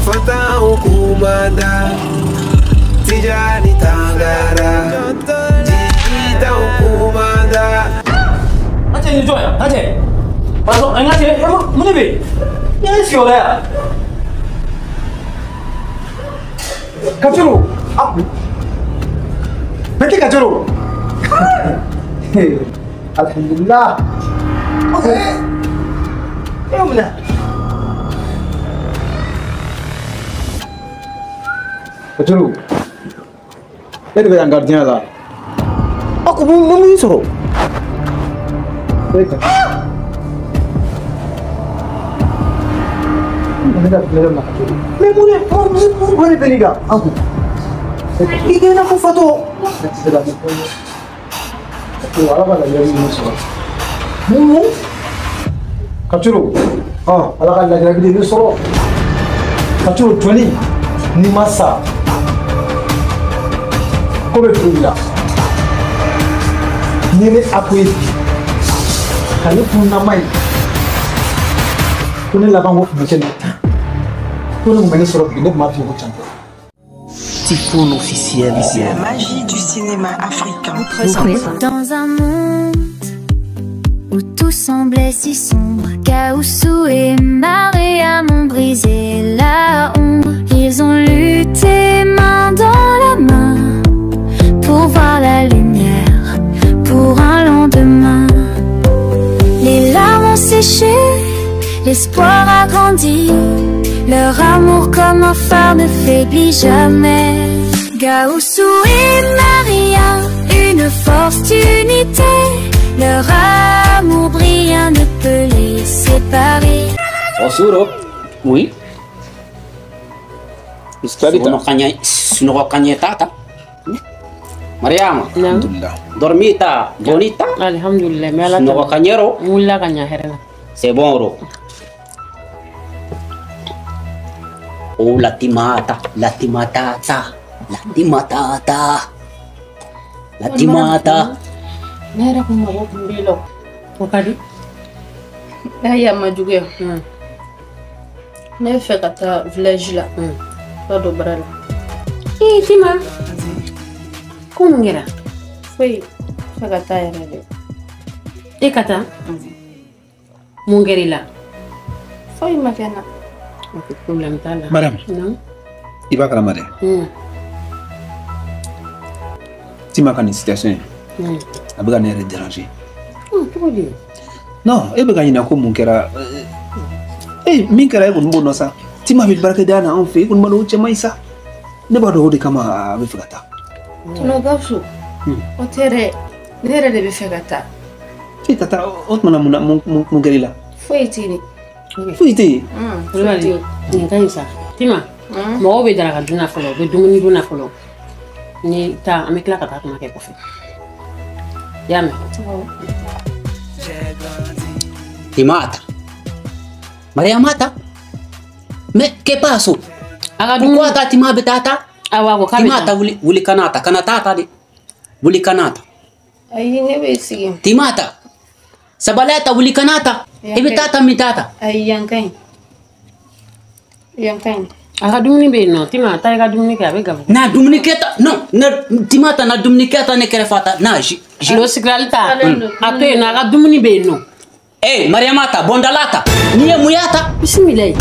Fata Okumanda, Tijani Tangara, Jigita Okumanda. Ache ni joya, ache. Paso, ache, mune be. Ni sio la. Kachuru. Ah. Beti kachuru. Alhamdulillah. Eh, muna. Kachuru. E de bɛ yan gardien la. Ako mun y'i sɔrɔ? Mais mun de bɛ nin kan? An kun. I kɛ i n'a fɔ fatɔ. Ne tɛ se ka ɲɛfɔ i ye. Ala ka lajarabi ninnu sɔrɔ. Mun? Kachuru. Ala ka lajarabi ninnu sɔrɔ. Kachuru joli n'i ma sa. Ko bɛ furu la. Ni ne ako ye bi ka ne kunnama ye ko ne laban ko tun bɛ kɛ nin tan ko ne tun bɛ ne sɔrɔ bi ne tun b'a f'i ye ko can tɛ. Typhoon officiel. La magie du cinéma africain. Dans un monde où tout semblait si sombre, Gaoussou et Mariam ont brisé la ombre. Ils ont lutté main dans la main pour voir la lumière, pour un lendemain. Les larmes ont séché, l'espoir a grandi. Leur amour comme un phare ne faiblit jamais. Gaoussou et Maria, une force d'unité. Leur amour brillant ne peut les séparer. Osuro. Oui. Sunoko kanyetata. Mariama. Alhamdulillah. Dormita, bonita. Alhamdulillah. Sunoko kanyero. Mulla kanya herena. C'est bon ro. Oh la timata, la timatata, la timatata, la timata. Ne yɛrɛ kun mago kun b'i la o ka di. N'a y'a ma juguya. Ne bɛ fɛ ka taa village la. Ka don baara la. Ee Tima. Ko mun kɛra? Foyi, n fɛ ka taa yɛrɛ de. E ka taa? Mun kɛra i la? Foyi ma kɛ n na. Ok, problème t'a la. Madame. Non. I b'a kalama dɛ. Tima ka nin situation in. A bɛ ka ne yɛrɛ déranger. Cogo di? Non, e bɛ ka ɲinɛ ko mun kɛra. Min kɛra e kɔni b'o dɔn sa. Tima bɛ baarakɛdenya na anw fɛ, e kɔni b'a dɔn o cɛ man ɲi sa. Ne b'a dɔn o de kama a bɛ fɛ ka taa. Tonton Gawusu, o tɛ dɛ. Ne yɛrɛ de bɛ fɛ ka taa. E ka taa o tuma na mun kɛra i la? Foyi tɛ yen. Foyi tɛ yen. Kulubali, nin ka ɲi sa. Tima, mɔgɔw bɛ daraka dun na fɔlɔ, u bɛ dumuni dun na fɔlɔ. Ni taa, an bɛ tila ka taa kuma kɛ kɔfɛ. I y'a mɛn? Timata. Mariamata. Mais que passo? Pourquoi ta Tima bɛ taa ta? Awa ko k'a bɛ taa. Timata wuli kana ta, kana taa ta de. Wuli kana ta. Ayi ne bɛ sigi. Timata. Sabalata wuli kana ta. I bɛ taa ta min taa ta. Ayi yan ka ɲi. Yan ka ɲi. A ka dumuni bɛ yen nɔ. Tima taa i ka dumuni kɛ a bɛ gabugu. Na dumuni kɛ ta non na Timata na dumuni kɛ ta ne kɛrɛfɛ ta na ji. Lo sigrali ta. A to yen nɔ a ka dumuni bɛ yen nɔ. Eh Mariamata bondalata ni ye mun y'a ta? Bisimilayi.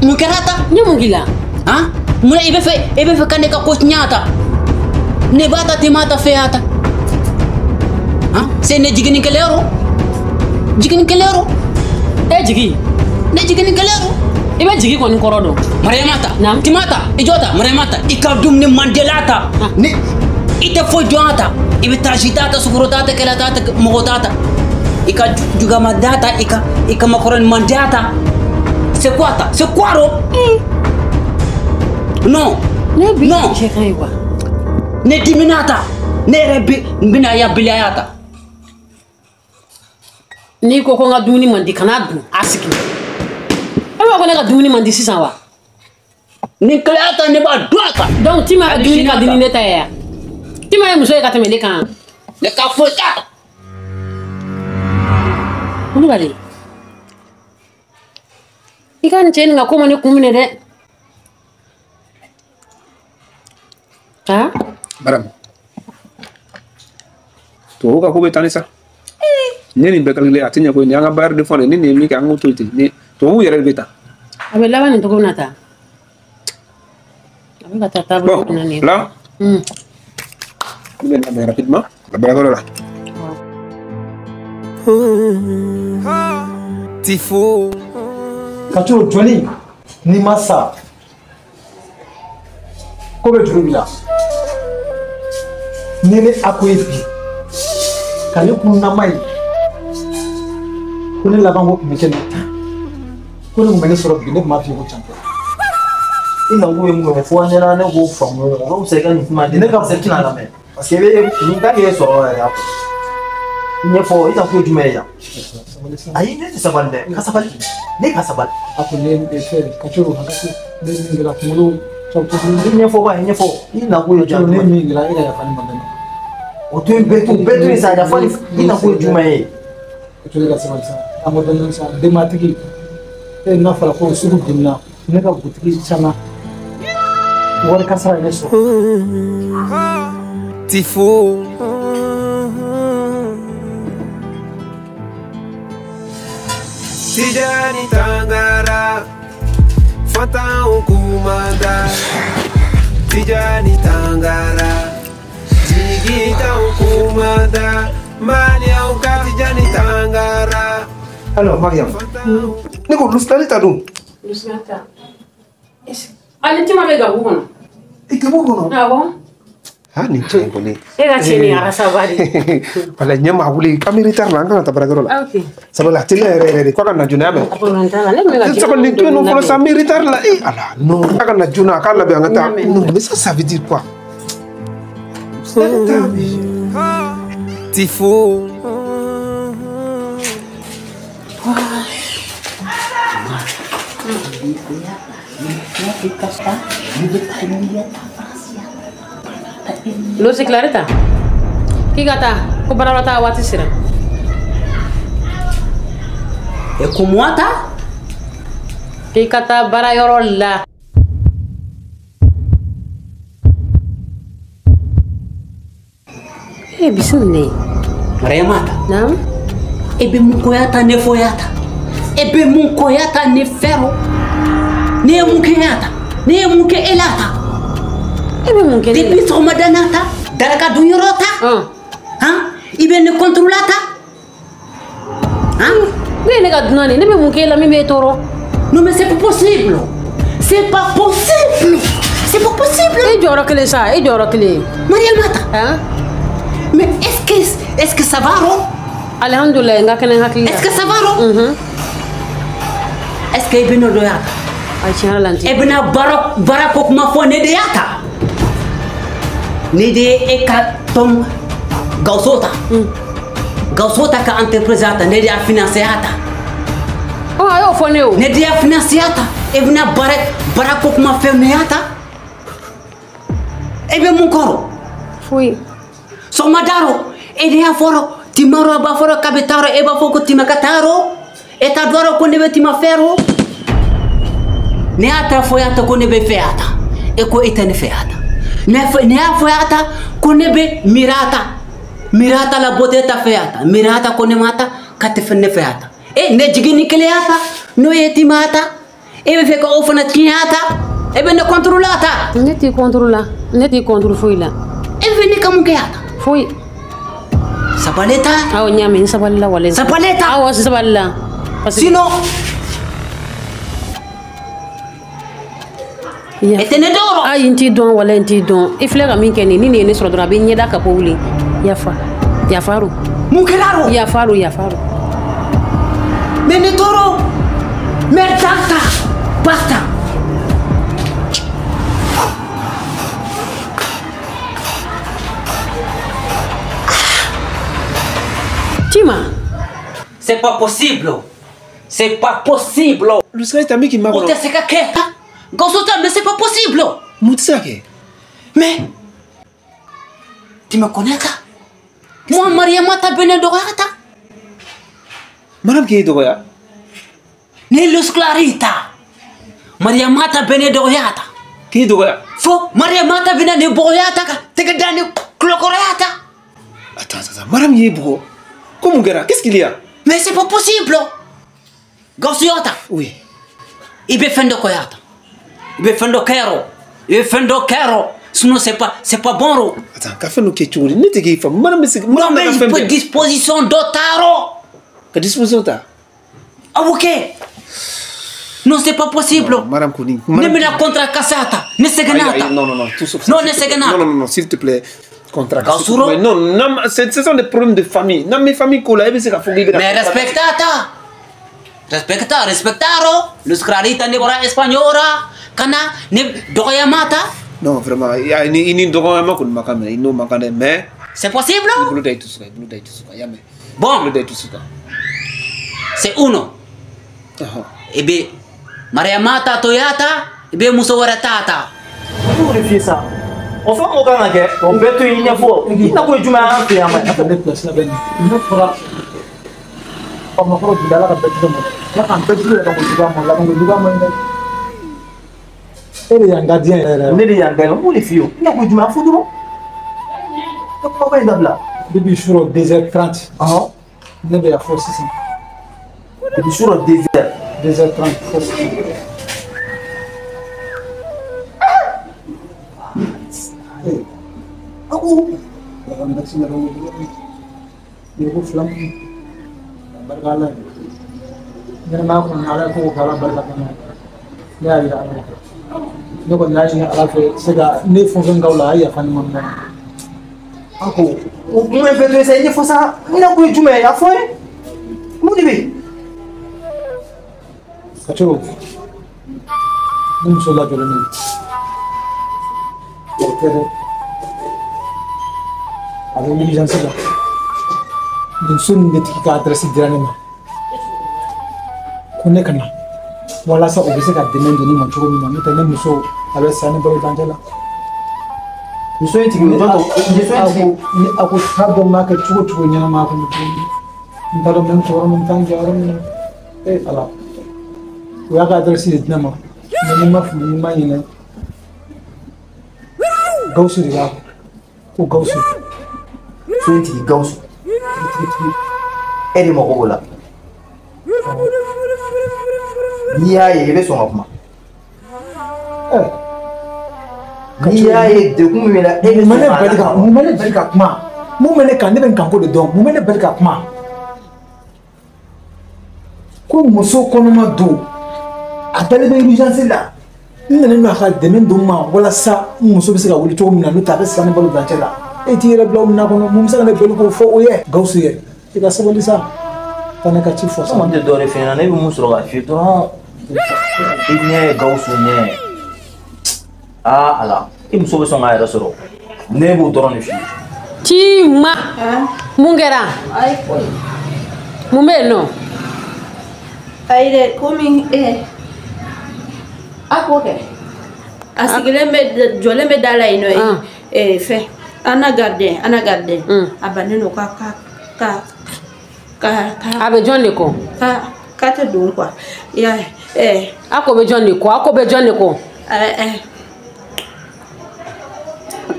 Mun kɛra ta? N ye mun k'i la? Han? Mun na i bɛ fɛ ka ne ka ko tiɲɛ ta? Ne b'a ta Timata fɛ ya ta. Han? C'est ne jiginnikɛlayɔrɔ. Jiginnikɛlayɔrɔ. E jigi. Ne jiginnikɛlayɔrɔ. I bɛ jigi kɔni kɔrɔ dɔn. Mariamata. Naam. Timata i jɔ ta Mariamata i ka dumuni mandela ta. Ni i tɛ foyi dɔn a ta. I bɛ taa ji ta ta sukaro ta ta kɛlɛ ta ta mɔgɔ ta ta. I ka jugama da ta i ka makɔrɔni mandiya ta. C'est quoi ta? C'est quoi ro? Non. Ne bi non. Cɛ ka ɲi wa? Ne dimina ta. Ne yɛrɛ bɛ n bɛna ya bilaya ta. N'i ko ko n ka dumuni man di kana dun a sigi. E b'a fɔ ne ka dumuni man di sisan wa? Ni kɛlɛ ta ne b'a dun a kan. Donc Tima ka dumuni ka di ni ne ta ye wa? Tima ye muso ye ka tɛmɛ ne kan. Ne ka foyi t'a la. Kulubali. I ka nin cɛ nin ka ko ma ne kun minɛ dɛ. Ah? Madame. Tubabu ka ko bɛ tan de sa. Ne nin bɛɛ calculé a tɛ ɲɛ koyi, nin y'an ka bailleur de fonds de ye, ni nin ye min kɛ an k'o to yen ten, ni tubabuw yɛrɛ de bɛ taa. A bɛ laban nin cogo min na tan. A bɛ ka taa taabolo min na nin ye. Bon, là. Ne bɛ labɛn rapidement ka baarakɛyɔrɔ la. Tifo. Kaco joli n'i ma sa ko bɛ juru b'i la. Ni ne ako ye bi ka ne kunnama ye ko ne laban ko tun bɛ kɛ nin ta ko ne tun bɛ ne sɔrɔ bi ne tun b'a f'i ye ko can tɛ. I nakun ye mun ye fɔ an ɲɛna ne k'o faamu o ka fisa i ka nin kuma di ne ka se tɛna lamɛn parce que i bɛ nin ta k'e sɔrɔ yɛrɛ a ɲɛfɔ i nakun ye jumɛn ye yan. Ayi ne tɛ sabali dɛ ka sabali ne ka sabali. A ko ne fɛn Kaco hakɛ ne min kɛra kunkolo i ɲɛfɔ ba ɲɛfɔ i nakun ye jumɛn ye. Ne min kɛra e ka yafa ne ma dɛ. O to yen bɛɛ to bɛɛ to yen sa yafa ni i nakun ye jumɛn ye. Kaco e ka sabali sa an ko dɔɔnin sa denbatigi e n'a fɔra ko sugu binna ne ka butigi caman wari kasara ye ne sɔrɔ. Tifo. Tijani Tangara, Fata Okumanda. Tijani Tangara, Jigita Okumanda, Malia Oka Tijani Tangara. Alors, Mariam, ne ko Luslani ta dun? Luslani ta. Ale tima bɛ gabu kɔnɔ. I gabu kɔnɔ? Awɔ. Ah, nin cɛ in kɔni. E ka cɛ nin arasaba de. Wala ɲɛ maa wuli k'an bɛ retard la an kan ka taa baarakɛyɔrɔ la. Ok. Sabali a teliya yɛrɛ yɛrɛ de k'a ka na joona y'a mɛn. Problème t'a la ne tun bɛ ka Sabali nin to yen nɔ fɔlɔ sa an bɛ retard la. Eh Ala non k'a ka na joona a k'a labɛn an ka taa. Non mais ça ça veut dire quoi? Tifo. Lucy Clarita, k'i ka taa ko baarayɔrɔ taa waati sera. E ko mun ta? K'i ka taa baarayɔrɔ la. E bisimila. Mariamata. Naam. E bɛ mun koya ta ne fɔ ya ta? E bɛ mun koya ta ne fɛ o? Ne ye mun kɛ ya ta? Ne ye mun kɛ e la ta? E bɛ mun kɛ ne la? Depuis sɔgɔmada na ta, daraka dun yɔrɔ ta. Han? I bɛ ne contrôler ta? Han? Ne ye ne ka dunan de ye, ne bɛ mun kɛ e la min b'e tɔɔrɔ? Non mais c'est pas possible. C'est pas possible. C'est pas possible. E jɔyɔrɔ kelen sa, e jɔyɔrɔ kelen. Mariamata. Han? Mais est-ce que ça va ro? Alhamdoulilah, n ka kɛnɛ n hakili la. Est-ce que ça va ro? Est-ce que i bɛ ne dɔn ya ta? Ayi tiɲɛ yɛrɛ la n tɛ. E bɛna baara ko kuma fɔ ne de y'a ta? Ne de ye e ka tɔn Gawusu ta. Gawusu ta ka entreprise ta, ne de y'a financé a ta. Ɔ a y'o fɔ ne ye o. Ne de y'a financé a ta. E bɛna baara ko kuma fɛn ne y'a ta? E bɛ mun kɔrɔ? Foyi. Sɔgɔmada rɔ, e de y'a fɔ rɔ, Tima rɔ a b'a fɔ rɔ k'a bɛ taa rɔ, e b'a fɔ ko Tima ka taa rɔ. E t'a dɔn rɔ ko ne bɛ Tima fɛ rɔ. Ne y'a ta fɔ y'a ta ko ne bɛ fɛ a ta. E ko e tɛ ne fɛ a ta. Ne y'a fɔ y'a ta ko ne bɛ Mirata. Mirata la beauté ta fɛ a ta. Mirata ko ne ma ta k'a tɛ fɛ ne fɛ a ta. E ne jigin ni kelen y'a ta n'o ye Tima ta. E bɛ fɛ ka o fana tiɲɛ a ta. E bɛ ne contrôler a ta. Ne t'i contrôler la. Ne t'i contrôler foyi la. E bɛ ne ka mun kɛ a ta? Foyi. Sabali ta. Awɔ n y'a mɛn n sabalila walayi. Sabali ta. Awɔ n sabalila. Sinon. E tɛ ne dɔn rɔ. Ayi n t'i dɔn walayi n t'i dɔn. I filɛ ka min kɛ nin ye ni nin ye ne sɔrɔ dɔrɔn a bɛ n ɲɛda ka ko wuli. Yafa. Yafa ro. Mun kɛra ro? Yafa ro yafa ro. Mais ne tɔɔrɔ. Mais tata. Basta. Tima. C'est pas possible. C'est pas possible. Luslani ta min k'i makɔnɔ. O tɛ se ka kɛ. Gawusu ta mais c'est pas possible. Mun tɛ se ka kɛ? Mais tu me connais ta? Moi Mariamata bɛ ne dɔgɔya ta. Mariam k'e dɔgɔya? Ne Luz Clarita. Mariamata bɛ ne dɔgɔya ta. K'i dɔgɔya. Fo Mariama ta bɛna ne bɔgɔya ta ka tɛgɛ da ne kulokɔrɔya ta. Attends, attends, Mariam y'i bugɔ. Ko mun kɛra? Qu'est-ce qu'il y a? Mais c'est pas possible. Gawusu y'a ta. Oui. I bɛ fɛn dɔ kɔ y'a ta. I bɛ fɛn dɔ kɛ yɔrɔ. I bɛ fɛn dɔ kɛ yɔrɔ. Sinon c'est pas bon ro. Attends, ka fɛn dɔ kɛ cogo di? Ne tɛ k'i faamu. Mariam bɛ se. Non mais il peut disposition dɔ ta yɔrɔ. Ka disposition ta. Ah ok. Non, c'est pas possible. Non, Madame Kouning. Ne me la contrat cassata. Ne segenata. Non, non, non, tout sauf ça. Non, ne segenata. Non, non, non, s'il te plaît. Contrat cassata. Non, non, ce sont des problèmes de famille. Non, mes familles, cola, mais respectata. Respecta, respectaro. Los clarita ne bora española. Kana, ne doyamata. Non, vraiment, il y a une doyama qu'on m'a il mais. C'est possible? Bon. C'est uno. Eh bien, Mariamata Toyata, eh bien, Musowara Tata. Vous vérifiez ça. Enfin, on va en on peut tout y avoir. Il n'a pas eu du mal à faire. Ne fera. On m'a fait du la Ne de y'an gardien, on les filles. Il n'a pas eu du mal à faire. Depuis sur 2h30. Ne bɛ fɔ sisan. Depuis sur 2h. 2h30. Ako. Ne ko fila barika Ala ye. Ɲɛnɛmaya kɔnɔ Ala ye ko k'ala barika da ne ne y'a yira Ala la. Ne kɔni y'a ɲini Ala fɛ se ka ne fɛn fɛn k'aw la a ye yafa ne ma minɛ. Ako, mun ye fɛn dɔ ye sa i ɲɛfɔ sa n na kun ye jumɛn ye a fɔ n ye mun de bɛ yen. Kaco, ne muso lajɔlen don. O tɛ dɛ. A bɛ urgence la. Nin so nin de tigi ka adresse dira ne ma. Ko ne ka na walasa o bɛ se ka dɛmɛ don ne ma cogo min na n'o tɛ ne muso a bɛ sa ne balo dancɛ la. Muso in tigi muso in tigi ni a ko t'a dɔn n b'a kɛ cogo cogo ɲɛnamaya kɔnɔ tuguni n t'a dɔn n bɛ n to yɔrɔ min n t'an jɔ yɔrɔ min na ee Ala. O y'a ka adresse de di ne ma mais ni n ma fili ni n ma ɲinɛ Gawusu de b'a ko Gawusu. So in tigi Gawusu. E de mago b'o la. N'i y'a ye i bɛ sɔn ka kuma. N'i y'a ye degun min bɛ na e bɛ sɔn ka mun bɛ ne bali ka kuma mun bɛ ne kan ne bɛ n kanko de dɔn mun bɛ ne bali ka kuma ko muso kɔnɔma don a dalen bɛ urgence la n nana n'a ka dɛmɛ don n ma walasa n muso bɛ se ka wuli cogo min na n'o tɛ a bɛ siran ne balo dancɛ la e t'i yɛrɛ bila o minɛn kɔnɔ mun bɛ se ka ne bali k'o fɔ o ye Gawusu ye i ka sabali sa taa ne ka ci fɔ sa. Ne kɔni tɛ dɔwɛrɛ f'i ɲɛna ne bɛ mun sɔrɔ k'a f'i ye dɔrɔn i ɲɛ ye Gawusu ɲɛ ye aa Ala i muso bɛ sɔn k'a yɛrɛ sɔrɔ ne b'o dɔrɔn de f'i ye. Tima mun kɛra? Mun bɛ yen nɔ? Ayi dɛ komi a ko kɛ a sigilen bɛ jɔlen bɛ da la yen nɔ ye fɛn Ana gardien a bannen don ka a bɛ jɔn de kɔ? K'a tɛ don quoi i y'a ye a ko bɛ jɔn de kɔ? A ko bɛ jɔn de kɔ?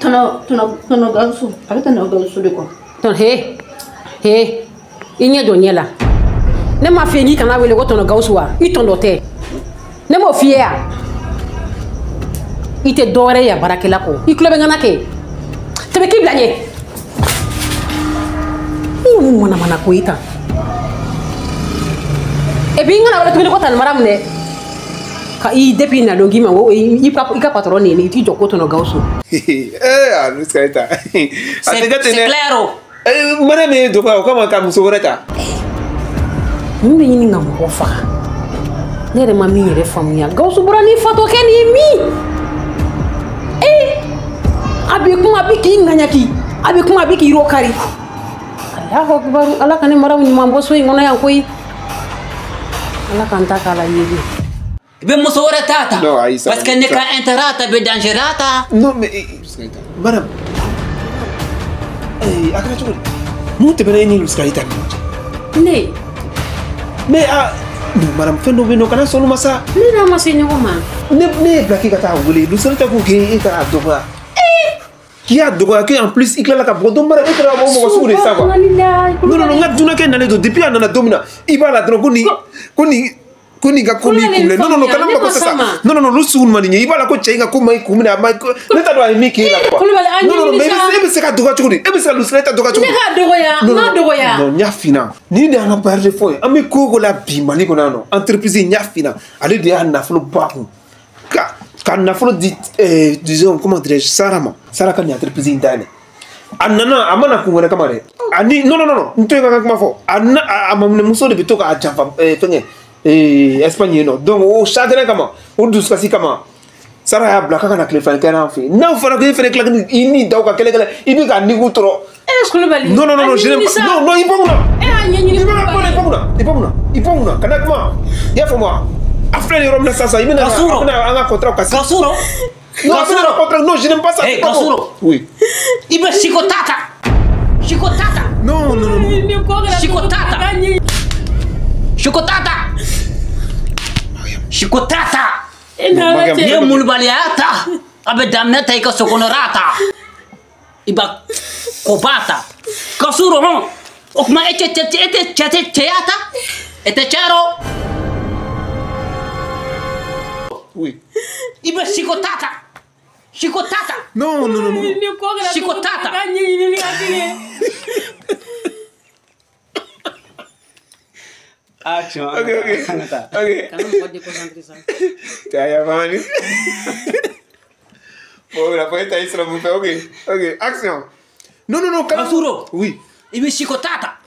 Tɔnɔ Gawusu a bɛ tɔnɔ Gawusu de kɔ. Tɔnɔ he he i ɲɛ jɔ ɲɛ la ne m'a f'i ye k'i kana wele ko tɔnɔ Gawusu wa i tɔndɔ tɛ ne m'o f'i ye wa i tɛ dɔwɛrɛ ye a baarakɛla kɔ i tulo bɛ n kana kɛ tɛmɛ k'i bila ɲɛ i ye mun manamana ko ye tan et puis n kana wele tuguni ko tani mara minɛ ka i depuis na don k'i ma ko i ka patron neni i t'i jɔ ko tɔnɔ Gawusu. Eh, Luskarita. C'est clair. Madame ye dɔgɔya o kama ka muso wɛrɛ ta. Mun bɛ ɲini ka mɔgɔ faga ne yɛrɛ ma min yɛrɛ faamuya Gawusu bɔra ni fatɔ kɛ nin ye min ee a bɛ kuma a bɛ k'i ŋaɲaki a bɛ kuma a bɛ k'i yɔrɔ kari Alahu akibaru Ala ka ne maraw ɲuman bɔ so in kɔnɔ yan koyi Ala k'an ta k'a la yeli. I bɛ muso wɛrɛ ta ta. Non, ayi, parce que ne ka intérêt ta bɛ danger ta. Non mais madame a kɛra cogo di mun tɛmɛna e ni Luskarita ni ɲɔgɔn cɛ? Ne. Mais a Non, madame, fɛn dɔ bɛ yen nɔ, kana sɔn olu ma sa. Ne n'a ma se ɲɔgɔn ma. Ne ye bila k'i ka taa wele, Lusalita ko k'e k'a dɔgɔya. K'i y'a dɔgɔya que en plus i tilala ka bɔ donc madame e kɛra o mɔgɔ sugu de sa quoi. Non non non, n ka dunankɛ nalen don depuis a nana don min na, i b'a la dɔrɔn ko nin ka ko m'i kun minɛ. Non non non, kana mako sa. Non non non, olu sugu man di n ye. I b'a la ko cɛ in ka ko ma i kun minɛ, a ma ne t'a dɔn a ye min k'e la quoi. Non non non, mais e bɛ se ka dɔgɔya cogo di? E bɛ se ka Lusalita dɔgɔya cogo di? Ne k'a dɔgɔya, n m'a dɔgɔya. Non, n y'a f'i ɲɛna. Nin de y'an ka baara de fɔ ye. An bɛ ko o ko la bi Mali kɔnɔ yan nɔ, entreprise n y'a f'i ɲɛna, ale de y'a nafolo bɔ a kun. Ka nafolo di disons comment dirais-je Sara ma. Sara ka nin entreprise in dayɛlɛ. A nana, a ma na kun wɛrɛ kama dɛ. Ani non non non, n to yen ka kuma fɔ. A na a maminɛmuso de bɛ to k'a janfa fɛngɛ Espagne yen nɔ. Donc o chagrin kama, o dusukasi kama, Sara y'a bila k'a ka na tile fila kɛ an fɛ yen. N'a fɔra ko e fɛnɛ tila i ni da o kan kɛlɛ kɛlɛ, i bɛ k'a nigu tɔrɔ. Kulubali. Non non non, je n'aime pas. Non non, i bɔ kunna. E y'a ɲɛɲini. I bɛ ka kuma na, i bɔ kunna, i bɔ kunna, i bɔ kunna, kana kuma. I y'a faamu wa? A filɛ nin yɔrɔ min na sisan, i bɛna an ka contrat kasi. Kasuro. Non, a bɛna contrat, non, je n'aime pas ça. Eh, Kasuro. Oui. I bɛ siko tata. Siko tata. Non non non. Siko tata. Siko tata. Siko tata. N'i ye molobaliya ta, a bɛ daminɛ ta i ka sokɔnɔra ta. I b'a koba ta. Kasuro hɔn. O tuma e tɛ cɛ tɛ cɛya ta? E tɛ cɛ rɔ. Oui. I bɛ siko tata. Siko tata. Non non non. Siko tata. Action. Ok ok. Ok. Kana mɔgɔ déconcentré sa. Cɛ ya fana. Bon, la première taille sera bouffée. Ok ok. Action. Non non non. Kasuro. Oui. I bɛ siko tata.